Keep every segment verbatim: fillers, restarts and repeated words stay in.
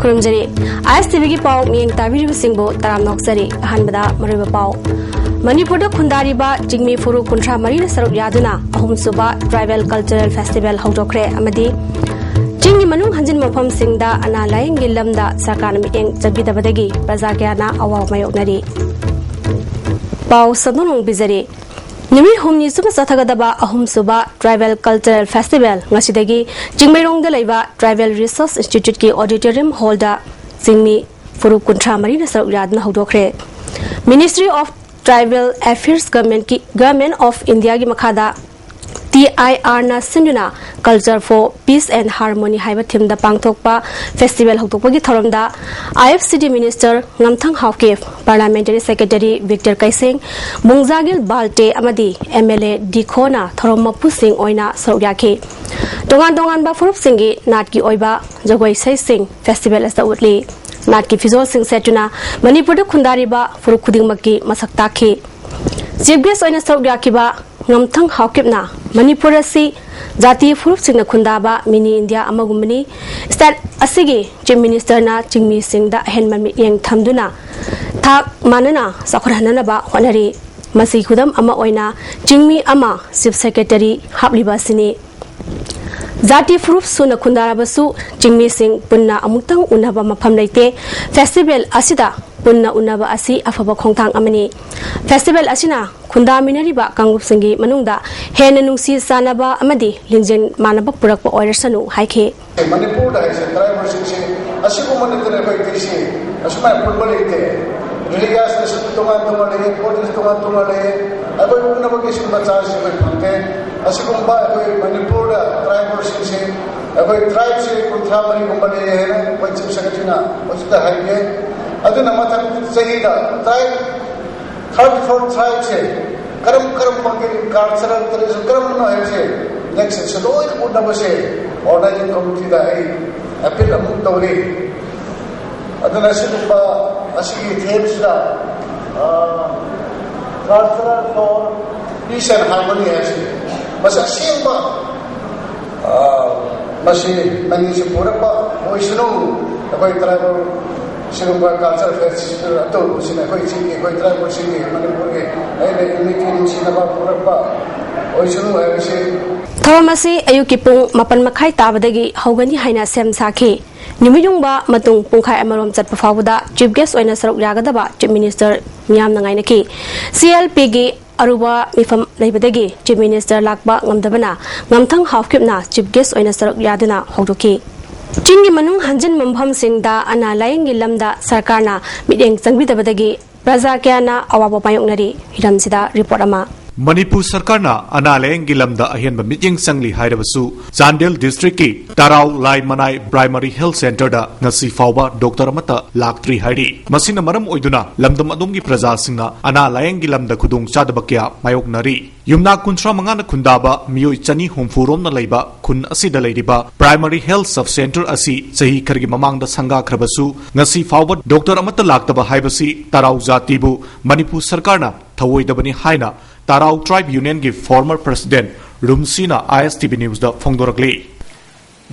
ꯈꯨꯔꯨꯝꯖꯔꯤ꯫ ꯑꯥꯏ ꯑꯦꯁ T ꯚꯤꯒꯤ ꯄꯥꯎ ꯃꯤꯠꯌꯦꯡ ꯇꯥꯕꯤꯔꯤꯕꯁꯤꯡꯕꯨ ꯇꯔꯥꯝꯅ ꯑꯣꯛꯆꯔꯤ꯫ ꯑꯍꯥꯟꯕꯗ ꯃꯔꯨꯑꯣꯏꯕ ꯄꯥꯎ꯫ ꯃꯅꯤꯄꯨꯔꯗ ꯈꯨꯟꯗꯥꯔꯤꯕ ꯆꯤꯡꯃꯤ ꯐꯨꯔꯨꯞ ꯀꯨꯟꯊ꯭ꯔꯥ ꯃꯔꯤꯅ ꯁꯔꯨꯛ ꯌꯥꯗꯨꯅ ꯑꯍꯨꯝꯁꯨꯕ Tribal Cultural Festival ꯍꯧꯗꯣꯛꯈ꯭ꯔꯦ ꯑꯃꯗꯤ ꯆꯤꯡꯒꯤ ꯃꯅꯨꯡ ꯍꯟꯖꯤꯟꯕ ꯃꯐꯝꯁꯤꯡꯗ ꯑꯅꯥ ꯂꯥꯌꯦꯡꯒꯤ ꯂꯝꯗ ꯁꯔꯀꯥꯔꯅ ꯃꯤꯠꯌꯦꯡ ꯆꯪꯕꯤꯗꯕꯗꯒꯤ ꯄ꯭ꯔꯖꯥ ꯀꯌꯥꯅ ꯑꯋꯥꯕ ꯃꯥꯌꯣꯛꯅꯔꯤ꯫ ꯄꯥꯎ ꯁꯟꯗꯣꯛꯅ ꯐꯣꯡꯕꯤꯖꯔꯤ꯫ ꯅꯨꯃꯤꯠ ꯍꯨꯝꯅꯤ ꯆꯨꯞꯅ ꯆꯠꯊꯒꯗꯕ ꯑꯍꯨꯝꯁꯨꯕ Tribal Cultural Festival ꯉꯁꯤꯗꯒꯤ ꯆꯤꯡꯃꯩꯔꯣꯡꯗ ꯂꯩꯕ Tribal Research Instituteꯀꯤ Auditorium Hallꯗ ꯆꯤꯡꯃꯤ ꯐꯨꯔꯨꯞ ꯀꯨꯟꯊ꯭ꯔꯥ ꯃꯔꯤꯅ ꯁꯔꯨꯛ ꯌꯥꯗꯨꯅ ꯍꯧꯗꯣꯛꯈ꯭ꯔꯦ꯫ Ministry of Tribal Affairs Governmentꯀꯤ, Government of Indiaꯒꯤ ꯃꯈꯥꯗ ꯇꯤ ꯑꯥꯏ ꯑꯥꯔꯅ ꯁꯤꯟꯗꯨꯅ Culture for Peace and Harmony ꯍꯥꯏꯕ themeꯗ ꯄꯥꯡꯊꯣꯛꯄ festival ꯍꯧꯗꯣꯛꯄꯒꯤ ꯊꯧꯔꯝꯗ ꯑꯥꯏ ꯑꯦꯐ ꯁꯤ ꯗꯤ Minister ꯉꯝꯊꯪ Haokip, Parliamentary Secretary Victor ꯀꯩꯁꯦꯡ, ꯕꯨꯡꯖꯥꯒꯤꯜ Valte ꯑꯃꯗꯤ ꯑꯦꯝ ꯑꯦꯜ ꯑꯦ ꯗꯤꯈꯣꯅ ꯊꯧꯔꯝ ꯃꯄꯨꯁꯤꯡ ꯑꯣꯏꯅ ꯁꯔꯨꯛ ꯌꯥꯈꯤ꯫ ꯇꯣꯉꯥꯟ ꯇꯣꯉꯥꯟꯕ ꯐꯨꯔꯨꯞꯁꯤꯡꯒꯤ ꯅꯥꯠꯀꯤ ꯑꯣꯏꯕ ꯖꯒꯣꯏ ꯏꯁꯩꯁꯤꯡ festival ꯑꯁꯤꯗ ꯎꯠꯂꯤ꯫ ꯅꯥꯠꯀꯤ ꯐꯤꯖꯣꯜꯁꯤꯡ ꯁꯦꯠꯇꯨꯅ ꯃꯅꯤꯄꯨꯔꯗ ꯈꯨꯟꯗꯥꯔꯤꯕ ꯐꯨꯔꯨꯞ ꯈꯨꯗꯤꯡꯃꯛꯀꯤ ꯃꯁꯛ ꯇꯥꯛꯈꯤ꯫ Chief Guest ꯑꯣꯏꯅ ꯁꯔꯨꯛ ꯌꯥꯈꯤꯕ ꯉꯝꯊꯪ ꯍꯥꯎꯀꯤꯞꯅ ꯃꯅꯤꯄꯨꯔ ꯑꯁꯤ ꯖꯥꯇꯤ ꯐꯨꯔꯨꯞꯁꯤꯡꯅ ꯈꯨꯟꯗꯥꯕ mini India ꯑꯃꯒꯨꯝꯕꯅꯤ꯫ State ꯑꯁꯤꯒꯤ Chief Ministerꯅ ꯆꯤꯡꯃꯤꯁꯤꯡꯗ ꯑꯍꯦꯟꯕ ꯃꯤꯠꯌꯦꯡ ꯊꯝꯗꯨꯅ ꯊꯥꯛ ꯃꯥꯟꯅꯅ ꯆꯥꯎꯈꯠꯍꯟꯅꯅꯕ ꯍꯣꯠꯅꯔꯤ꯫ ꯃꯁꯤꯒꯤ ꯈꯨꯗꯝ ꯑꯃ ꯑꯣꯏꯅ ꯆꯤꯡꯃꯤ ꯑꯃ Chief Secretary ꯍꯥꯞꯂꯤꯕ ꯑꯁꯤꯅꯤ꯫ ꯖꯥꯇꯤ ꯐꯨꯔꯨꯞ ꯁꯨꯅ ꯈꯨꯟꯗꯥꯔꯕꯁꯨ ꯆꯤꯡꯃꯤꯁꯤꯡ ꯄꯨꯟꯅ ꯑꯃꯨꯛꯇꯪ ꯎꯅꯕ ꯃꯐꯝ ꯂꯩꯇꯦ꯫ Festival ꯑꯁꯤꯗ ꯄꯨꯟꯅ ꯎꯅꯕ ꯑꯁꯤ ꯑꯐꯕ ꯈꯣꯡꯊꯥꯡ ꯑꯃꯅꯤ꯫ Festival ꯑꯁꯤꯅ ꯈꯨꯟꯗꯥꯃꯤꯟꯅꯔꯤꯕ ꯀꯥꯡꯂꯨꯞꯁꯤꯡꯒꯤ ꯃꯅꯨꯡꯗ ꯍꯦꯟꯅ ꯅꯨꯡꯁꯤ ꯆꯥꯟꯅꯕ ꯑꯃꯗꯤ ꯂꯤꯡꯖꯦꯜ ꯃꯥꯟꯅꯕ ꯄꯨꯔꯛꯄ ꯑꯣꯏꯔꯁꯅꯨ ꯍꯥꯏꯈꯤ꯫ ꯃꯅꯤꯄꯨꯔꯗ ꯍꯥꯏꯁꯦ tribalꯁꯤꯡꯁꯦ ꯑꯁꯤꯒꯨꯝꯕ ꯅꯠꯇꯅ ꯑꯩꯈꯣꯏ ꯑꯇꯩꯁꯦ ꯑꯁꯨꯃꯥꯏꯅ ꯄꯨꯟꯕ ꯂꯩꯇꯦ꯫ Religious ꯇꯣꯉꯥꯟ ꯇꯣꯉꯥꯟ ꯂꯩꯌꯦ, politics ꯇꯣꯉꯥꯟ ꯇꯣꯉꯥꯟ ꯂꯩꯌꯦ꯫ ꯑꯩꯈꯣꯏ ꯎꯅꯕꯒꯤ ꯁꯤꯒꯨꯝꯕ chance ꯑꯩꯈꯣꯏ ꯐꯪꯗꯦ꯫ ꯑꯁꯤꯒꯨꯝꯕ ꯑꯩꯈꯣꯏ ꯃꯅꯤꯄꯨꯔꯗ tribalꯁꯤꯡꯁꯦ, ꯑꯩꯈꯣꯏ tribeꯁꯦ ꯀꯨꯟꯊ꯭ꯔꯥ ꯃꯔꯤꯒꯨꯝꯕ ꯂꯩꯌꯦ ꯍꯥꯏꯅ ꯑꯩꯈꯣꯏ Chief Secretaryꯅ ꯍꯧꯖꯤꯛꯇ ꯍꯥꯏꯕꯤꯌꯦ꯫ ꯑꯗꯨꯅ ꯃꯊꯪ ꯆꯍꯤꯗ tribe thirty four tribeꯁꯦ ꯀꯔꯝ ꯀꯔꯝꯕꯒꯤ cultural tradition ꯀꯔꯝꯕꯅꯣ ꯍꯥꯏꯕꯁꯦ next yearꯁꯦ ꯂꯣꯏꯅ ꯎꯠꯅꯕꯁꯦ organizing committeeꯗ ꯑꯩ appeal ꯑꯃꯨꯛ ꯇꯧꯔꯤ꯫ ꯑꯗꯨꯅ ꯁꯤꯒꯨꯝꯕ ꯑꯁꯤꯒꯤ themeꯁꯤꯗ, ꯑ, Culture for Peace and Harmony ꯍꯥꯏꯕꯁꯤ ꯃꯁꯤ ꯑꯁꯦꯡꯕ, ꯑ, ꯃꯁꯤ ꯃꯅꯤꯁꯨ ꯄꯨꯔꯛꯄ ꯑꯣꯏꯁꯅꯨ꯫ ꯑꯩꯈꯣꯏ ꯇ꯭ꯔꯥꯏꯕꯦꯜ ꯁꯤꯒꯨꯝꯕ ꯀꯜꯆꯔ ꯐꯦꯁꯇꯤꯚꯦꯜ ꯑꯇꯧꯕꯁꯤꯅ ꯑꯩꯈꯣꯏ ꯆꯤꯡꯒꯤ, ꯑꯩꯈꯣꯏ ꯇ꯭ꯔꯥꯏꯕꯦꯜꯁꯤꯡꯒꯤ, ꯃꯅꯤꯄꯨꯔꯒꯤ ꯂꯩꯕ ꯌꯨꯅꯤꯇꯤ, ꯅꯨꯡꯁꯤꯅꯕ ꯄꯨꯔꯛꯄ ꯑꯣꯏꯁꯅꯨ ꯍꯥꯏꯕꯁꯤ꯫ ꯊꯧꯔꯝ ꯑꯁꯤ ꯑꯌꯨꯛꯀꯤ ꯄꯨꯡ ꯃꯥꯄꯟ ꯃꯈꯥꯏ ꯇꯥꯕꯗꯒꯤ ꯍꯧꯒꯅꯤ ꯍꯥꯏꯅ ꯁꯦꯝ ꯁꯥꯈꯤ꯫ ꯅꯨꯃꯤꯠ ꯌꯨꯡꯕ ꯃꯇꯨꯡ ꯄꯨꯡꯈꯥꯏ ꯑꯃꯔꯣꯝ ꯆꯠꯄ ꯐꯥꯎꯕꯗ ꯆꯤꯐ ꯒꯦꯁ ꯑꯣꯏꯅ ꯁꯔꯨꯛ ꯌꯥꯒꯗꯕ ꯆꯤꯐ ꯃꯤꯅꯤꯁꯇꯔ ꯃꯤꯌꯥꯝꯅ ꯉꯥꯏꯅꯈꯤ꯫ ꯁꯤ ꯑꯦꯜ ꯄꯤꯒꯤ ꯑꯔꯨꯕ ꯃꯤꯐꯝ ꯂꯩꯕꯗꯒꯤ ꯆꯤꯐ ꯃꯤꯅꯤꯁꯇꯔ ꯂꯥꯛꯄ ꯉꯝꯗꯕꯅ ꯉꯝꯊꯪ ꯍꯥꯎꯈꯤꯞꯅ ꯆꯤꯐ ꯒꯦꯁ ꯑꯣꯏꯅ ꯁꯔꯨꯛ ꯌꯥꯗꯨꯅ ꯍꯧꯗꯣꯛꯈꯤ꯫ ꯆꯤꯡꯒꯤ ꯃꯅꯨꯡ ꯍꯟꯖꯤꯟꯕ ꯃꯐꯝꯁꯤꯡꯗ ꯑꯅꯥ ꯂꯥꯌꯦꯡꯒꯤ ꯂꯝꯗ ꯁꯔꯀꯥꯔꯅ ꯃꯤꯠꯌꯦꯡ ꯆꯪꯕꯤꯗꯕꯗꯒꯤ ꯄ꯭ꯔꯖꯥ ꯀꯌꯥꯅ ꯑꯋꯥꯕ ꯃꯥꯌꯣꯛꯅꯔꯤ꯫ ꯍꯤꯔꯝꯁꯤꯗ ꯔꯤꯄꯣꯔꯠ ꯑꯃ꯫ ꯃꯅꯤꯄꯨꯔ ꯁꯔꯀꯥꯔꯅ ꯑꯅꯥ ꯂꯥꯌꯦꯡꯒꯤ ꯂꯝꯗ ꯑꯍꯦꯟꯕ ꯃꯤꯠꯌꯦꯡ ꯆꯪꯂꯤ ꯍꯥꯏꯔꯕꯁꯨ, ꯆꯥꯟꯗꯦꯜ ꯗꯤꯁꯇ꯭ꯔꯤꯛꯀꯤ ꯇꯔꯥꯎ ꯂꯥꯏ ꯃꯅꯥꯏ ꯄ꯭ꯔꯥꯏꯃꯔꯤ ꯍꯦꯜꯊ ꯁꯦꯟꯇꯔꯗ ꯉꯁꯤ ꯐꯥꯎꯕ ꯗꯣꯛꯇꯔ ꯑꯃꯠꯇ ꯂꯥꯛꯇ꯭ꯔꯤ ꯍꯥꯏꯔꯤ꯫ ꯃꯁꯤꯅ ꯃꯔꯝ ꯑꯣꯏꯗꯨꯅ ꯂꯝꯗꯝ ꯑꯗꯣꯝꯒꯤ ꯄ꯭ꯔꯖꯥꯁꯤꯡꯅ ꯑꯅꯥ ꯂꯥꯌꯦꯡꯒꯤ ꯂꯝꯗ ꯈꯨꯗꯣꯡꯆꯥꯗꯕ ꯀꯌꯥ ꯃꯥꯌꯣꯛꯅꯔꯤ꯫ ꯌꯨꯝꯅꯥꯛ ꯀꯨꯟꯊ꯭ꯔꯥ ꯃꯉꯥꯅ ꯈꯨꯟꯗꯥꯕ ꯃꯤꯑꯣꯏ ꯆꯅꯤ ꯍꯨꯝꯐꯨ ꯔꯣꯝꯅ ꯂꯩꯕ ꯈꯨꯟ ꯑꯁꯤꯗ ꯂꯩꯔꯤꯕ ꯄ꯭ꯔꯥꯏꯃꯔꯤ ꯍꯦꯜꯊ ꯁꯕ ꯁꯦꯟꯇꯔ ꯑꯁꯤ ꯆꯍꯤ ꯈꯔꯒꯤ ꯃꯃꯥꯡꯗ ꯁꯪꯒꯥꯈ꯭ꯔꯕꯁꯨ, ꯉꯁꯤ ꯐꯥꯎꯕ ꯗꯣꯛꯇꯔ ꯑꯃꯠꯇ ꯂꯥꯛꯇꯕ ꯍꯥꯏꯕꯁꯤ ꯇꯔꯥꯎ ꯖꯥꯇꯤꯕꯨ ꯃꯅꯤꯄꯨꯔ ꯁꯔꯀꯥꯔꯅ ꯊꯧꯑꯣꯏꯗꯕꯅꯤ ꯍꯥꯏꯅ ꯇꯔꯥꯎ ꯇ꯭ꯔꯥꯏꯕ ꯌꯨꯅꯤꯌꯟꯒꯤ ꯐꯣꯔꯃꯔ ꯄ꯭ꯔꯁꯤꯗꯦꯟꯠ ꯔꯨꯝꯁꯤꯅ ꯑꯥꯏ ꯑꯦꯁ ꯇꯤ ꯚꯤ ꯅ꯭ꯌꯨꯁꯇ ꯐꯣꯡꯗꯣꯔꯛꯂꯤ꯫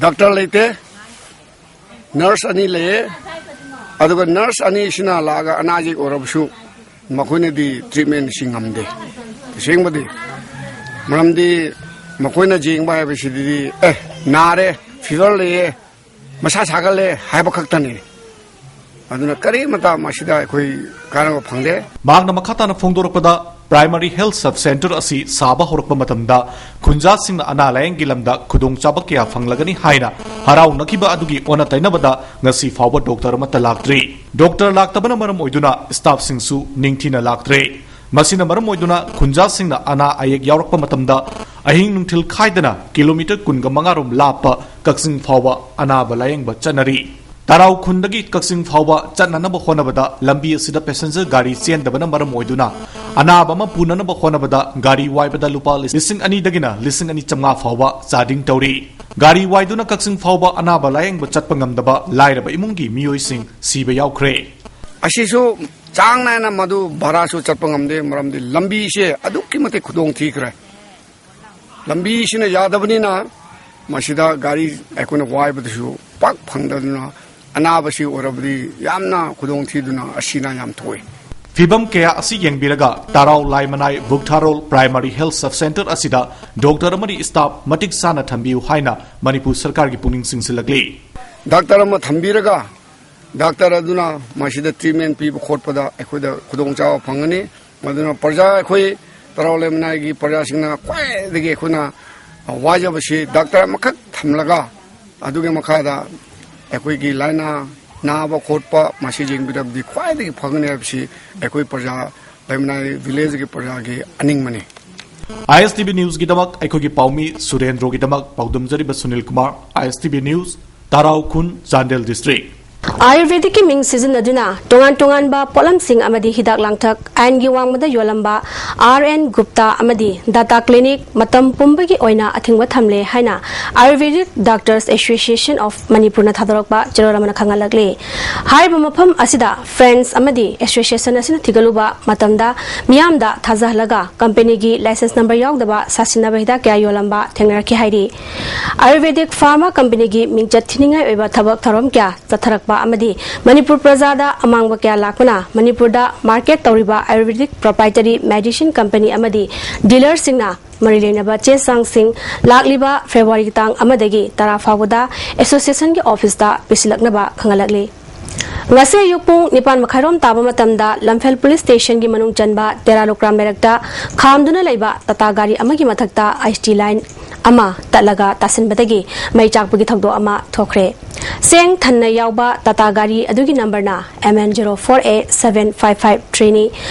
ꯗꯣꯛꯇꯔ ꯂꯩꯇꯦ, ꯅꯔꯁ ꯑꯅꯤ ꯂꯩꯌꯦ, ꯑꯗꯨꯒ ꯅꯔꯁ ꯑꯅꯤꯁꯤꯅ ꯂꯥꯛꯑꯒ ꯑꯅꯥ ꯑꯌꯦꯛ ꯑꯣꯏꯔꯕꯁꯨ ꯃꯈꯣꯏꯅꯗꯤ ꯇ꯭ꯔꯤꯠꯃꯦꯟꯁꯤ ꯉꯝꯗꯦ꯫ ꯑꯁꯦꯡꯕꯗꯤ ꯃꯔꯝꯗꯤ ꯃꯈꯣꯏꯅ ꯌꯦꯡꯕ ꯍꯥꯏꯕꯁꯤꯗꯤ, "ꯑꯦ, ꯅꯥꯔꯦ, ꯐꯤꯚꯔ ꯂꯩꯌꯦ, ꯃꯁꯥ ꯁꯥꯒꯠꯂꯦ" ꯍꯥꯏꯕ ꯈꯛꯇꯅꯤ꯫ ꯑꯗꯨꯅ ꯀꯔꯤꯃꯇ ꯃꯁꯤꯗ ꯑꯩꯈꯣꯏ ꯀꯥꯟꯅꯕ ꯐꯪꯗꯦ꯫ ꯃꯍꯥꯛꯅ ꯃꯈꯥ ꯇꯥꯅ ꯐꯣꯡꯗꯣꯔꯛꯄꯗ, ꯄ꯭ꯔꯥꯏꯃꯔꯤ ꯍꯦꯜꯊ ꯁꯕ ꯁꯦꯟꯇꯔ ꯑꯁꯤ ꯁꯥꯕ ꯍꯧꯔꯛꯄ ꯃꯇꯝꯗ ꯈꯨꯟꯖꯥꯁꯤꯡꯅ ꯑꯅꯥ ꯂꯥꯌꯦꯡꯒꯤ ꯂꯝꯗ ꯈꯨꯗꯣꯡꯆꯥꯕ ꯀꯌꯥ ꯐꯪꯂꯒꯅꯤ ꯍꯥꯏꯅ ꯍꯔꯥꯎꯅꯈꯤꯕ ꯑꯗꯨꯒꯤ ꯑꯣꯟꯅ ꯇꯩꯅꯕꯗ ꯉꯁꯤ ꯐꯥꯎꯕ ꯗꯣꯛꯇꯔ ꯑꯃꯠꯇ ꯂꯥꯛꯇ꯭ꯔꯤ꯫ ꯗꯣꯛꯇꯔ ꯂꯥꯛꯇꯕꯅ ꯃꯔꯝ ꯑꯣꯏꯗꯨꯅ ꯁ꯭ꯇꯥꯐꯁꯤꯡꯁꯨ ꯅꯤꯡꯊꯤꯅ ꯂꯥꯛꯇ꯭ꯔꯦ꯫ ꯃꯁꯤꯅ ꯃꯔꯝ ꯑꯣꯏꯗꯨꯅ ꯈꯨꯟꯖꯥꯁꯤꯡꯅ ꯑꯅꯥ ꯑꯌꯦꯛ ꯌꯥꯎꯔꯛꯄ ꯃꯇꯝꯗ ꯑꯍꯤꯡ ꯅꯨꯡꯊꯤꯜ ꯈꯥꯏꯗꯅ ꯀꯤꯂꯣꯃꯤꯇꯔ ꯀꯨꯟꯒ ꯃꯉꯥ ꯔꯣꯝ ꯂꯥꯞꯄ ꯀꯛꯆꯤꯡ ꯐꯥꯎꯕ ꯑꯅꯥꯕ ꯂꯥꯌꯦꯡꯕ ꯆꯠꯅꯔꯤ꯫ ꯇꯔꯥꯎ ꯈꯨꯟꯗꯒꯤ ꯀꯛꯆꯤꯡ ꯐꯥꯎꯕ ꯆꯠꯅꯅꯕ ꯍꯣꯠꯅꯕꯗ ꯂꯝꯕꯤ ꯑꯁꯤꯗ ꯄꯦꯁꯦꯟꯖꯔ ꯒꯥꯔꯤ ꯆꯦꯟꯗꯕꯅ ꯃꯔꯝ ꯑꯣꯏꯗꯨꯅ ꯑꯅꯥꯕ ꯑꯃ ꯄꯨꯅꯅꯕ ꯍꯣꯠꯅꯕꯗ ꯒꯥꯔꯤ ꯋꯥꯏꯕꯗ ꯂꯨꯄꯥ ꯂꯤꯁꯤꯡ ꯑꯅꯤꯗꯒꯤꯅ ꯂꯤꯁꯤꯡ ꯑꯅꯤ ꯆꯥꯝꯃꯉꯥ ꯐꯥꯎꯕ ꯆꯥꯗꯤꯡ ꯇꯧꯔꯤ꯫ ꯒꯥꯔꯤ ꯋꯥꯏꯗꯨꯅ ꯀꯛꯆꯤꯡ ꯐꯥꯎꯕ ꯑꯅꯥꯕ ꯂꯥꯌꯦꯡꯕ ꯆꯠꯄ ꯉꯝꯗꯕ ꯂꯥꯏꯔꯕ ꯏꯃꯨꯡꯒꯤ ꯃꯤꯑꯣꯏꯁꯤꯡ ꯁꯤꯕ ꯌꯥꯎꯈ꯭ꯔꯦ꯫ ꯑꯁꯤꯁꯨ ꯆꯥꯡ ꯅꯥꯏꯅ ꯃꯗꯨ ꯚꯔꯥꯁꯨ ꯆꯠꯄ ꯉꯝꯗꯦ, ꯃꯔꯝꯗꯤ ꯂꯝꯕꯤꯁꯦ ꯑꯗꯨꯛꯀꯤ ꯃꯇꯤꯛ ꯈꯨꯗꯣꯡ ꯊꯤꯈ꯭ꯔꯦ꯫ ꯂꯝꯕꯤꯁꯤꯅ ꯌꯥꯗꯕꯅꯤꯅ ꯃꯁꯤꯗ ꯒꯥꯔꯤ ꯑꯩꯈꯣꯏꯅ ꯋꯥꯏꯕꯗꯁꯨ ꯄꯥꯛ ꯐꯪꯗꯗꯨꯅ ꯑꯅꯥꯕꯁꯤ ꯑꯣꯏꯔꯕꯗꯤ ꯌꯥꯝꯅ ꯈꯨꯗꯣꯡꯊꯤꯗꯨꯅ ꯑꯁꯤꯅ ꯌꯥꯝ ꯊꯣꯛꯏ꯫ ꯐꯤꯚꯝ ꯀꯌꯥ ꯑꯁꯤ ꯌꯦꯡꯕꯤꯔꯒ ꯇꯥꯔꯥꯎ ꯂꯥꯏꯃꯅꯥꯏ ꯕꯨꯛꯊꯥꯔꯣꯜ ꯄ꯭ꯔꯥꯏꯃꯥꯔꯤ ꯍꯦꯜꯊ ꯁꯕ ꯁꯦꯟꯇꯔ ꯑꯁꯤꯗ ꯗꯣꯛꯇꯔ ꯑꯃꯗꯤ ꯁ꯭ꯇꯥꯐ ꯃꯇꯤꯛ ꯆꯥꯅ ꯊꯝꯕꯤꯌꯨ ꯍꯥꯏꯅ ꯃꯅꯤꯄꯨꯔ ꯁꯔꯀꯥꯔꯒꯤ ꯄꯨꯛꯅꯤꯡ ꯆꯤꯡꯁꯤꯜꯂꯛꯂꯤ꯫ ꯗꯥꯛꯇꯔ ꯑꯃ ꯊꯝꯕꯤꯔꯒ ꯗꯥꯛꯇꯔ ꯑꯗꯨꯅ ꯃꯁꯤꯗ ꯇ꯭ꯔꯤꯠꯃꯦꯟ ꯄꯤꯕ ꯈꯣꯠꯄꯗ ꯑꯩꯈꯣꯏꯗ ꯈꯨꯗꯣꯡꯆꯥꯕ ꯐꯪꯒꯅꯤ꯫ ꯃꯗꯨꯅ ꯄ꯭ꯔꯖꯥ ꯑꯩꯈꯣꯏ ꯇꯔꯥꯎ ꯂꯩꯃꯅꯥꯏꯒꯤ ꯄ꯭ꯔꯖꯥꯁꯤꯡꯅ ꯈ꯭ꯋꯥꯏꯗꯒꯤ ꯑꯩꯈꯣꯏꯅ ꯋꯥꯖꯕꯁꯤ ꯗꯥꯛꯇꯔ ꯑꯃꯈꯛ ꯊꯝꯂꯒ ꯑꯗꯨꯒꯤ ꯃꯈꯥꯗ ꯑꯩꯈꯣꯏꯒꯤ ꯂꯥꯏꯅꯥ ꯅꯥꯕ ꯈꯣꯠꯄ ꯃꯁꯤ ꯌꯦꯡꯕꯤꯔꯕꯗꯤ ꯈ꯭ꯋꯥꯏꯗꯒꯤ ꯐꯒꯅꯤ ꯍꯥꯏꯕꯁꯤ ꯑꯩꯈꯣꯏ ꯄ꯭ꯔꯖꯥ ꯂꯩꯃꯅꯥꯏ ꯚꯤꯂꯦꯖꯀꯤ ꯄ꯭ꯔꯖꯥꯒꯤ ꯑꯅꯤꯡꯕꯅꯤ꯫ ꯑꯥꯏ ꯑꯦꯁ ꯇꯤ ꯚꯤ ꯅ꯭ꯌꯨꯁꯀꯤꯗꯃꯛ ꯑꯩꯈꯣꯏꯒꯤ ꯄꯥꯎꯃꯤ ꯁꯨꯔꯦꯟꯗ꯭ꯔꯣꯒꯤꯗꯃꯛ ꯄꯥꯎꯗꯝꯖꯔꯤꯕ ꯁꯨꯅꯤꯜ ꯀꯨꯃꯥꯔ, ꯑꯥꯏ ꯑꯦꯁ ꯇꯤ ꯚꯤ ꯅ꯭ꯌꯨꯁ, ꯇꯥꯔꯥꯎ ꯈꯨꯟ, ꯆꯥꯟꯗꯦꯜ ꯗꯤꯁꯇ꯭ꯔꯤꯛ꯫ ꯑꯥꯌꯨꯔꯚꯦꯗꯤꯛꯀꯤ ꯃꯤꯡ ꯁꯤꯖꯤꯟꯅꯗꯨꯅ ꯇꯣꯉꯥꯟ ꯇꯣꯉꯥꯟꯕ ꯄꯣꯠꯂꯝꯁꯤꯡ ꯑꯃꯗꯤ ꯍꯤꯗꯥꯛ ꯂꯥꯡꯊꯛ ꯑꯥꯏꯟꯒꯤ ꯋꯥꯡꯃꯗ ꯌꯣꯜꯂꯝꯕ ꯑꯥꯔ ꯑꯦꯟ ꯒꯨꯞꯇꯥ ꯑꯃꯗꯤ ꯗꯥꯇꯥ ꯀ꯭ꯂꯤꯅꯤꯛ ꯃꯇꯝ ꯄꯨꯝꯕꯒꯤ ꯑꯣꯏꯅ ꯑꯊꯤꯡꯕ ꯊꯝꯂꯦ ꯍꯥꯏꯅ ꯑꯥꯌꯨꯔꯚꯦꯗꯤꯛ ꯗꯥꯛꯇꯔꯁ ꯑꯦꯁꯣꯁꯤꯌꯦꯁꯟ ꯑꯣꯐ ꯃꯅꯤꯄꯨꯔꯅ ꯊꯥꯗꯣꯔꯛꯄ ꯆꯦꯔꯣꯜ ꯑꯃꯅ ꯈꯪꯍꯜꯂꯛꯂꯤ꯫ ꯍꯥꯏꯔꯤꯕ ꯃꯐꯝ ꯑꯁꯤꯗ ꯐ꯭ꯔꯦꯟꯁ ꯑꯃꯗꯤ ꯑꯦꯁꯣꯁꯤꯌꯦꯁꯟ ꯑꯁꯤꯅ ꯊꯤꯒꯠꯂꯨꯕ ꯃꯇꯝꯗ ꯃꯤꯌꯥꯝꯗ ꯊꯥꯖꯍꯜꯂꯒ ꯀꯝꯄꯦꯅꯤꯒꯤ ꯂꯥꯏꯁꯦꯟꯁ ꯅꯝꯕꯔ ꯌꯥꯎꯗꯕ ꯁꯥꯁꯤꯟꯅꯕ ꯍꯤꯗꯥꯛ ꯀꯌꯥ ꯌꯣꯜꯂꯝꯕ ꯊꯦꯡꯅꯔꯛꯈꯤ ꯍꯥꯏꯔꯤ꯫ ꯑꯥꯌꯨꯔꯚꯦꯗꯤꯛ ꯐꯥꯔꯃꯥ ꯀꯝꯄꯦꯅꯤꯒꯤ ꯃꯤꯡꯆꯠ ꯊꯤꯅꯤꯡꯉꯥꯏ ꯑꯣꯏꯕ ꯊꯕꯛ ꯊꯧꯔꯝ ꯀꯌꯥ ꯆꯠꯊꯔꯛꯄ ꯑꯃꯗꯤ ꯃꯅꯤꯄꯨꯔ ꯄ꯭ꯔꯖꯥꯗ ꯑꯃꯥꯡꯕ ꯀꯌꯥ ꯂꯥꯛꯄꯅ ꯃꯅꯤꯄꯨꯔꯗ ꯃꯥꯔꯀꯦꯠ ꯇꯧꯔꯤꯕ ꯑꯥꯌꯨꯔꯚꯦꯗꯤꯛ ꯄ꯭ꯔꯣꯄꯥꯏꯇꯔꯤ ꯃꯦꯗꯤꯁꯤꯟ ꯀꯝꯄꯦꯅꯤ ꯑꯃꯗꯤ ꯗꯤꯂꯔꯁꯤꯡꯅ ꯃꯔꯤ ꯂꯩꯅꯕ ꯆꯦ ꯆꯥꯡꯁꯤꯡ ꯂꯥꯛꯂꯤꯕ ꯐꯦꯕ꯭ꯔꯨꯋꯥꯔꯤꯒꯤ ꯇꯥꯡ ꯑꯃꯗꯒꯤ ꯇꯔꯥ ꯐꯥꯎꯕꯗ ꯑꯦꯁꯣꯁꯤꯌꯦꯁꯟꯒꯤ ꯑꯣꯐꯤꯁꯇ ꯄꯤꯁꯤꯜꯂꯛꯅꯕ ꯈꯪꯍꯜꯂꯛꯂꯤ꯫ ꯉꯁꯤ ꯑꯌꯨꯛ ꯄꯨꯡ ꯅꯤꯄꯥꯟ ꯃꯈꯥꯏꯔꯣꯝ ꯇꯥꯕ ꯃꯇꯝꯗ ꯂꯝꯐꯦꯜ ꯄꯨꯂꯤꯁ ꯁ꯭ꯇꯦꯁꯟꯒꯤ ꯃꯅꯨꯡ ꯆꯟꯕ ꯇꯦꯔꯥ ꯂꯨꯀ꯭ꯔꯥꯝ ꯂꯩꯔꯛꯇ ꯈꯥꯝꯗꯨꯅ ꯂꯩꯕ ꯇꯥꯇꯥ ꯒꯥꯔꯤ ꯑꯃꯒꯤ ꯃꯊꯛꯇ ꯑꯥꯏꯁ ꯇꯤ ꯂꯥꯏꯟ ꯑꯃ ꯇꯠꯂꯒ ꯇꯥꯁꯤꯟꯕꯗꯒꯤ ꯃꯩ ꯆꯥꯛꯄꯒꯤ ꯊꯧꯗꯣꯛ ꯑꯃ ꯊꯣꯛꯈ꯭ꯔꯦ꯫ ꯆꯦꯡ ꯊꯟꯅ ꯌꯥꯎꯕ ꯇꯥꯇꯥ ꯒꯥꯔꯤ ꯑꯗꯨꯒꯤ ꯅꯝꯕꯔꯅ M N zero four A seven five five ꯊ꯭ꯔꯤꯅꯤ꯫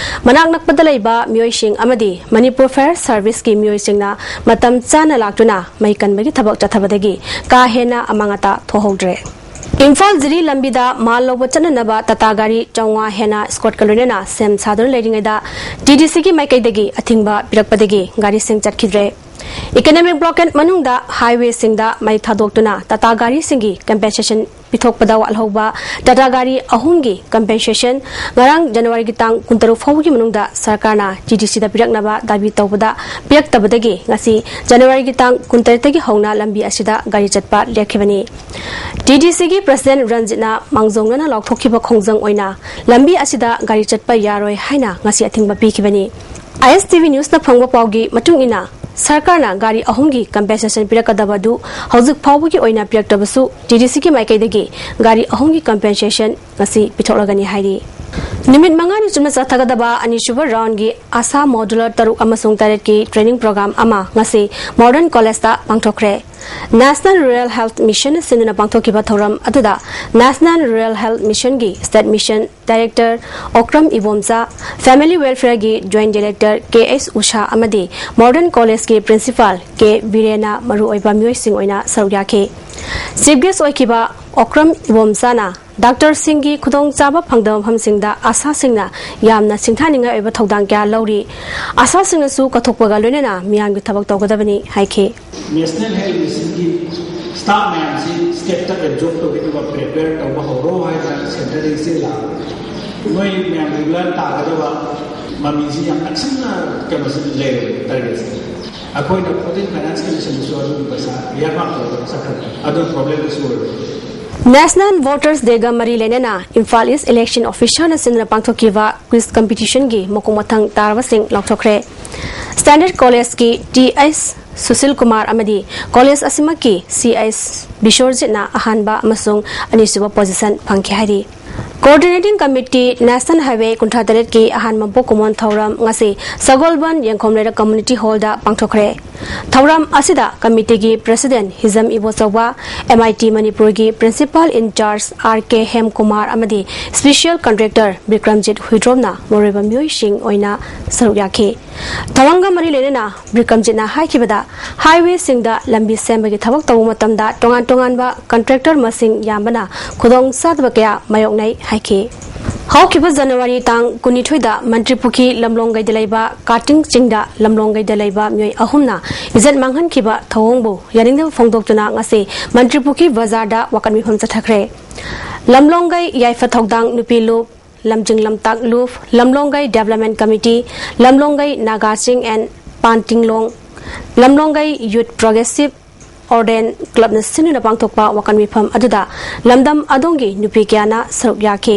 ꯃꯅꯥꯛ ꯅꯛꯄꯗ ꯂꯩꯕ ꯃꯤꯑꯣꯏꯁꯤꯡ ꯑꯃꯗꯤ ꯃꯅꯤꯄꯨꯔ ꯐꯥꯌꯔ ꯁꯔꯚꯤꯁꯀꯤ ꯃꯤꯑꯣꯏꯁꯤꯡꯅ ꯃꯇꯝ ꯆꯥꯅ ꯂꯥꯛꯇꯨꯅ ꯃꯩ ꯀꯟꯕꯒꯤ ꯊꯕꯛ ꯆꯠꯊꯕꯗꯒꯤ ꯀꯥ ꯍꯦꯟꯅ ꯑꯃꯥꯡ ꯑꯇꯥ ꯊꯣꯛꯍꯧꯗ꯭ꯔꯦ꯫ ꯏꯝꯐꯥꯜ ꯖꯤꯔꯤ ꯂꯝꯕꯤꯗ ꯃꯥꯜ ꯂꯧꯕ ꯆꯠꯅꯅꯕ ꯇꯥꯇꯥ ꯒꯥꯔꯤ ꯆꯥꯝꯃꯉꯥ ꯍꯦꯟꯅ ꯏꯁꯀꯣꯔꯠꯀ ꯂꯣꯏꯅꯅ ꯁꯦꯝ ꯁꯥꯗꯨꯅ ꯂꯩꯔꯤꯉꯩꯗ ꯇꯤ ꯗꯤ ꯁꯤꯒꯤ ꯃꯥꯏꯀꯩꯗꯒꯤ ꯑꯊꯤꯡꯕ ꯄꯤꯔꯛꯄꯗꯒꯤ ꯒꯥꯔꯤꯁꯤꯡ ꯆꯠꯈꯤꯗ꯭ꯔꯦ꯫ Economic blockade ꯃꯅꯨꯡꯗ highwayꯁꯤꯡꯗ ꯃꯩ ꯊꯥꯗꯣꯛꯇꯨꯅ ꯇꯥꯇꯥ ꯒꯥꯔꯤꯁꯤꯡꯒꯤ compensation ꯄꯤꯊꯣꯛꯄꯗ ꯋꯥꯠꯍꯧꯕ ꯇꯥꯇꯥ ꯒꯥꯔꯤ ꯑꯍꯨꯝꯒꯤ compensation ꯉꯔꯥꯡ Januaryꯒꯤ ꯇꯥꯡ ꯀꯨꯟꯇꯔꯨꯛ ꯐꯥꯎꯕꯒꯤ ꯃꯅꯨꯡꯗ ꯁꯔꯀꯥꯔꯅ TDCꯗ ꯄꯤꯔꯛꯅꯕ ꯗꯥꯕꯤ ꯇꯧꯕꯗ ꯄꯤꯔꯛꯇꯕꯗꯒꯤ ꯉꯁꯤ Januaryꯒꯤ ꯇꯥꯡ ꯀꯨꯟꯇꯔꯦꯠꯇꯒꯤ ꯍꯧꯅ ꯂꯝꯕꯤ ꯑꯁꯤꯗ ꯒꯥꯔꯤ ꯆꯠꯄ ꯂꯦꯞꯈꯤꯕꯅꯤ꯫ TDCꯒꯤ President ꯔꯟꯖꯤꯠꯅ ꯃꯥꯡꯖꯧꯅꯅ ꯂꯥꯎꯊꯣꯛꯈꯤꯕ ꯈꯣꯡꯖꯪ ꯑꯣꯏꯅ ꯂꯝꯕꯤ ꯑꯁꯤꯗ ꯒꯥꯔꯤ ꯆꯠꯄ ꯌꯥꯔꯣꯏ ꯍꯥꯏꯅ ꯉꯁꯤ ꯑꯊꯤꯡꯕ ꯄꯤꯈꯤꯕꯅꯤ꯫ ISTV Newsꯅ ꯐꯪꯕ ꯄꯥꯎꯒꯤ ꯃꯇꯨꯡ ꯏꯟꯅ, ꯁꯔꯀꯥꯔꯅ ꯒꯥꯔꯤ ꯑꯍꯨꯝꯒꯤ compensation ꯄꯤꯔꯛꯀꯗꯕ ꯑꯗꯨ ꯍꯧꯖꯤꯛ ꯐꯥꯎꯕꯒꯤ ꯑꯣꯏꯅ ꯄꯤꯔꯛꯇꯕꯁꯨ TDCꯒꯤ ꯃꯥꯏꯀꯩꯗꯒꯤ ꯒꯥꯔꯤ ꯑꯍꯨꯝꯒꯤ compensation ꯉꯁꯤ ꯄꯤꯊꯣꯛꯂꯒꯅꯤ ꯍꯥꯏꯔꯤ꯫ ꯅꯨꯃꯤꯠ ꯃꯉꯥꯅꯤ ꯆꯨꯞꯅ ꯆꯠꯊꯒꯗꯕ ꯑꯅꯤꯁꯨꯕ roundꯒꯤ ꯑꯁꯥ modular ꯇꯔꯨꯛ ꯑꯃꯁꯨꯡ ꯇꯔꯦꯠꯀꯤ training program ꯑꯃ ꯉꯁꯤ Modern Collegeꯇ ꯄꯥꯡꯊꯣꯛꯈ꯭ꯔꯦ꯫ National Rural Health Missionꯅ ꯁꯤꯟꯗꯨꯅ ꯄꯥꯡꯊꯣꯛꯈꯤꯕ ꯊꯧꯔꯝ ꯑꯗꯨꯗ National Rural Health Missionꯒꯤ State Mission Director Okram Ibomcha, Family Welfareꯒꯤ Joint Director ꯀꯦ ꯑꯦꯁ ꯎꯁꯥ ꯑꯃꯗꯤ Modern Collegeꯀꯤ Principal ꯀꯦ ꯕꯤꯔꯦꯟꯅ ꯃꯔꯨꯑꯣꯏꯕ ꯃꯤꯑꯣꯏꯁꯤꯡ ꯑꯣꯏꯅ ꯁꯔꯨꯛ ꯌꯥꯈꯤ꯫ Chief Guest ꯑꯣꯏꯈꯤꯕ ꯑꯣꯀ꯭ꯔꯝ ꯏꯕꯣꯝꯆꯥꯅ doctorꯁꯤꯡꯒꯤ ꯈꯨꯗꯣꯡꯆꯥꯕ ꯐꯪꯗꯕ ꯃꯐꯝꯁꯤꯡꯗ ꯑꯁꯥꯁꯤꯡꯅ ꯌꯥꯝꯅ ꯁꯤꯡꯊꯥꯅꯤꯡꯉꯥꯏ ꯑꯣꯏꯕ ꯊꯧꯗꯥꯡ ꯀꯌꯥ ꯂꯧꯔꯤ꯫ ꯑꯁꯥꯁꯤꯡꯅꯁꯨ ꯀꯠꯊꯣꯛꯄꯒ ꯂꯣꯏꯅꯅ ꯃꯤꯌꯥꯝꯒꯤ ꯊꯕꯛ ꯇꯧꯒꯗꯕꯅꯤ ꯍꯥꯏꯈꯤ꯫ National Health Missionꯒꯤ staff ꯃꯌꯥꯝꯁꯤ stateꯇ absorb ꯇꯧꯒꯗꯕ prepare ꯇꯧꯕ ꯍꯧꯔꯣ ꯍꯥꯏꯅ centreꯗꯒꯤ ꯆꯦ ꯂꯥꯛꯑꯦ꯫ ꯅꯣꯏ ꯃꯌꯥꯝ regular ꯇꯥꯒꯗꯕ ꯃꯃꯤꯁꯤ ꯌꯥꯝ ꯅꯛꯁꯤꯟꯅ ꯀꯩꯅꯣꯁꯤ ꯂꯩꯔꯦ targetꯁꯦ꯫ ꯑꯩꯈꯣꯏꯅ fourteen finance commissionꯗꯁꯨ ꯑꯗꯨꯒꯤ ꯄꯩꯁꯥ earmark ꯇꯧꯔꯒ ꯆꯠꯈ꯭ꯔꯦ꯫ ꯑꯗꯨ problemꯗꯁꯨ ꯑꯣꯏꯔꯦ꯫ National Voters Dayꯒ ꯃꯔꯤ ꯂꯩꯅꯅ ꯏꯝꯐꯥꯜ East Election Officerꯅ ꯁꯤꯟꯗꯨꯅ ꯄꯥꯡꯊꯣꯛꯈꯤꯕ quiz competitionꯒꯤ ꯃꯀꯣꯛ ꯃꯊꯪ ꯇꯥꯔꯕꯁꯤꯡ ꯂꯥꯎꯊꯣꯛꯈ꯭ꯔꯦ꯫ Standard Collegeꯀꯤ T H Sushil Kumar ꯑꯃꯗꯤ college ꯑꯁꯤꯃꯛꯀꯤ ꯁꯤ ꯑꯩꯆ ꯕꯤꯁꯣꯔꯖꯤꯠꯅ ꯑꯍꯥꯟꯕ ꯑꯃꯁꯨꯡ ꯑꯅꯤꯁꯨꯕ position ꯐꯪꯈꯤ ꯍꯥꯏꯔꯤ꯫ Coordinating Committee National Highway ꯀꯨꯟꯊ꯭ꯔꯥ ꯇꯔꯦꯠꯀꯤ ꯑꯍꯥꯟꯕ ꯃꯄꯣꯛ ꯀꯨꯝꯑꯣꯟ ꯊꯧꯔꯝ ꯉꯁꯤ ꯁꯒꯣꯜꯕꯟ ꯌꯦꯡꯈꯣꯝ ꯂꯩꯔꯛ Community Hallꯗ ꯄꯥꯡꯊꯣꯛꯈ꯭ꯔꯦ꯫ ꯊꯧꯔꯝ ꯑꯁꯤꯗ committeeꯒꯤ President ꯍꯤꯖꯝ ꯏꯕꯣꯆꯧꯕ, MIT ꯃꯅꯤꯄꯨꯔꯒꯤ Principal in Charge R K ꯍꯦꯝꯀꯨꯃꯥꯔ ꯑꯃꯗꯤ Special Contractor ꯕꯤꯀ꯭ꯔꯝꯖꯤꯠ ꯍꯨꯏꯗ꯭ꯔꯣꯝꯅ ꯃꯔꯨꯑꯣꯏꯕ ꯃꯤꯑꯣꯏꯁꯤꯡ ꯑꯣꯏꯅ ꯁꯔꯨꯛ ꯌꯥꯈꯤ꯫ ꯊꯧꯔꯝꯒ ꯃꯔꯤ ꯂꯩꯅꯅ ꯕꯤꯀ꯭ꯔꯝꯖꯤꯠꯅ ꯍꯥꯏꯈꯤꯕꯗ, highwayꯁꯤꯡꯗ ꯂꯝꯕꯤ ꯁꯦꯝꯕꯒꯤ ꯊꯕꯛ ꯇꯧꯕ ꯃꯇꯝꯗ ꯇꯣꯉꯥꯟ ꯇꯣꯉꯥꯟꯕ contractor ꯃꯁꯤꯡ ꯌꯥꯝꯕꯅ ꯈꯨꯗꯣꯡ ꯆꯥꯗꯕ ꯀꯌꯥ ꯃꯥꯌꯣꯛꯅꯩ ꯍꯥꯏꯈꯤ꯫ ꯍꯧꯈꯤꯕ ꯖꯅꯋꯥꯔꯤ ꯇꯥꯡ ꯀꯨꯟꯅꯤꯊꯣꯏꯗ ꯃꯟꯇ꯭ꯔꯤꯄꯨꯈ꯭ꯔꯤ ꯂꯝꯂꯣꯡꯒꯩꯗ ꯂꯩꯕ ꯀꯥꯇꯤꯡ ꯆꯤꯡꯗ ꯂꯝꯂꯣꯡꯒꯩꯗ ꯂꯩꯕ ꯃꯤꯑꯣꯏ ꯑꯍꯨꯝꯅ ꯏꯖꯠ ꯃꯥꯡꯍꯟꯈꯤꯕ ꯊꯧꯑꯣꯡꯕꯨ ꯌꯥꯅꯤꯡꯗꯕ ꯐꯣꯡꯗꯣꯛꯇꯨꯅ ꯉꯁꯤ ꯃꯟꯇ꯭ꯔꯤꯄꯨꯈ꯭ꯔꯤ ꯕꯖꯥꯔꯗ ꯋꯥꯀꯠ ꯃꯤꯐꯝ ꯆꯠꯊꯈ꯭ꯔꯦ꯫ ꯂꯝꯂꯣꯡꯒꯩ ꯌꯥꯏꯐ ꯊꯧꯗꯥꯡ ꯅꯨꯄꯤ ꯂꯨꯞ, ꯂꯝꯖꯤꯡ ꯂꯝꯇꯥꯛ ꯂꯨꯞ, ꯂꯝꯂꯣꯡꯒꯩ Development Committee, ꯂꯝꯂꯣꯡꯒꯩ Naga Ching and Pantinglong, ꯂꯝꯂꯣꯡꯒꯩ Youth Progressive Ordain Clubꯅ ꯁꯤꯟꯗꯨꯅ ꯄꯥꯡꯊꯣꯛꯄ ꯋꯥꯀꯠ ꯃꯤꯐꯝ ꯑꯗꯨꯗ ꯂꯝꯗꯝ ꯑꯗꯣꯝꯒꯤ ꯅꯨꯄꯤ ꯀꯌꯥꯅ ꯁꯔꯨꯛ ꯌꯥꯈꯤ꯫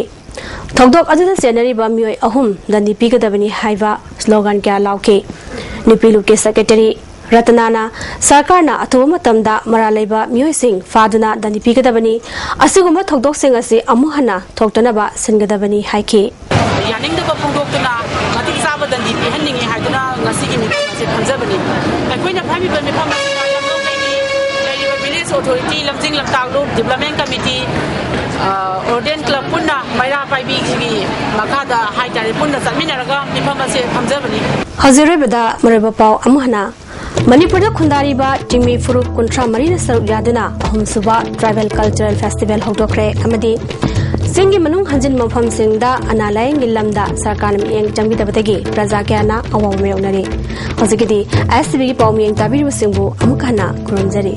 ꯊꯧꯗꯣꯛ ꯑꯗꯨꯗ ꯆꯦꯟꯅꯔꯤꯕ ꯃꯤꯑꯣꯏ ꯑꯍꯨꯝ ꯗꯟꯗꯤ ꯄꯤꯒꯗꯕꯅꯤ ꯍꯥꯏꯕ ꯁ꯭ꯂꯣꯒꯥꯟ ꯀꯌꯥ ꯂꯥꯎꯈꯤ꯫ ꯅꯨꯄꯤ ꯂꯨꯞꯀꯤ ꯁꯦꯀ꯭ꯔꯦꯇꯔꯤ ꯔꯇꯅꯥꯅ ꯁꯔꯀꯥꯔꯅ ꯑꯊꯨꯕ ꯃꯇꯝꯗ ꯃꯔꯥꯜ ꯂꯩꯕ ꯃꯤꯑꯣꯏꯁꯤꯡ ꯐꯥꯗꯨꯅ ꯗꯟꯗꯤ ꯄꯤꯒꯗꯕꯅꯤ, ꯑꯁꯤꯒꯨꯝꯕ ꯊꯧꯗꯣꯛꯁꯤꯡ ꯑꯁꯤ ꯑꯃꯨꯛ ꯍꯟꯅ ꯊꯣꯛꯇꯅꯕ ꯁꯤꯟꯒꯗꯕꯅꯤ ꯍꯥꯏꯈꯤ꯫ ꯌꯥꯅꯤꯡꯗꯕ ꯐꯣꯡꯗꯣꯛꯇꯨꯅ ꯃꯇꯤꯛ ꯆꯥꯕ ꯗꯟꯗꯤ ꯄꯤꯍꯟꯅꯤꯡꯏ ꯍꯥꯏꯗꯨꯅ ꯉꯁꯤꯒꯤ ꯃꯤꯐꯝ ꯑꯁꯤ ꯐꯝꯖꯕꯅꯤ꯫ ꯑꯩꯈꯣꯏꯅ ꯐꯝꯃꯤꯕ ꯃꯤꯐꯝ ꯑꯁꯤꯗ ꯂꯝꯂꯣꯡꯗꯒꯤ ꯂꯩꯔꯤꯕ Village Authority, ꯂꯝꯖꯤꯡ ꯂꯝꯇꯥꯛ ꯂꯨꯞ, Development Committee, ꯑ, Ordain Club ꯄꯨꯟꯅ ꯃꯩꯔꯥ ꯄꯥꯏꯕꯤꯒꯤ ꯃꯈꯥꯗ ꯍꯥꯏꯇꯥꯔꯦ, ꯄꯨꯟꯅ ꯆꯠꯃꯤꯟꯅꯔꯒ ꯃꯤꯐꯝ ꯑꯁꯦ ꯐꯝꯖꯕꯅꯤ꯫ ꯍꯧꯖꯤꯛ ꯑꯔꯣꯏꯕꯗ ꯃꯔꯨꯑꯣꯏꯕ ꯄꯥꯎ ꯑꯃꯨꯛ ꯍꯟꯅ꯫ ꯃꯅꯤꯄꯨꯔꯗ ꯈꯨꯟꯗꯥꯔꯤꯕ ꯆꯤꯡꯃꯤ ꯐꯨꯔꯨꯞ ꯀꯨꯟꯊ꯭ꯔꯥ ꯃꯔꯤꯅ ꯁꯔꯨꯛ ꯌꯥꯗꯨꯅ ꯑꯍꯨꯝꯁꯨꯕ Tribal Cultural Festival ꯍꯧꯗꯣꯛꯈ꯭ꯔꯦ ꯑꯃꯗꯤ ꯆꯤꯡꯒꯤ ꯃꯅꯨꯡ ꯍꯟꯖꯤꯟꯕ ꯃꯐꯝꯁꯤꯡꯗ ꯑꯅꯥ ꯂꯥꯌꯦꯡꯒꯤ ꯂꯝꯗ ꯁꯔꯀꯥꯔꯅ ꯃꯤꯠꯌꯦꯡ ꯆꯪꯕꯤꯗꯕꯗꯒꯤ ꯄ꯭ꯔꯖꯥ ꯀꯌꯥꯅ ꯑꯋꯥꯕ ꯃꯥꯌꯣꯛꯅꯔꯤ꯫ ꯍꯧꯖꯤꯛꯀꯤꯗꯤ STVꯒꯤ ꯄꯥꯎ ꯃꯤꯠꯌꯦꯡ ꯇꯥꯕꯤꯔꯤꯕꯁꯤꯡꯕꯨ ꯑꯃꯨꯛ ꯍꯟꯅ ꯈꯨꯔꯨꯝꯖꯔꯤ꯫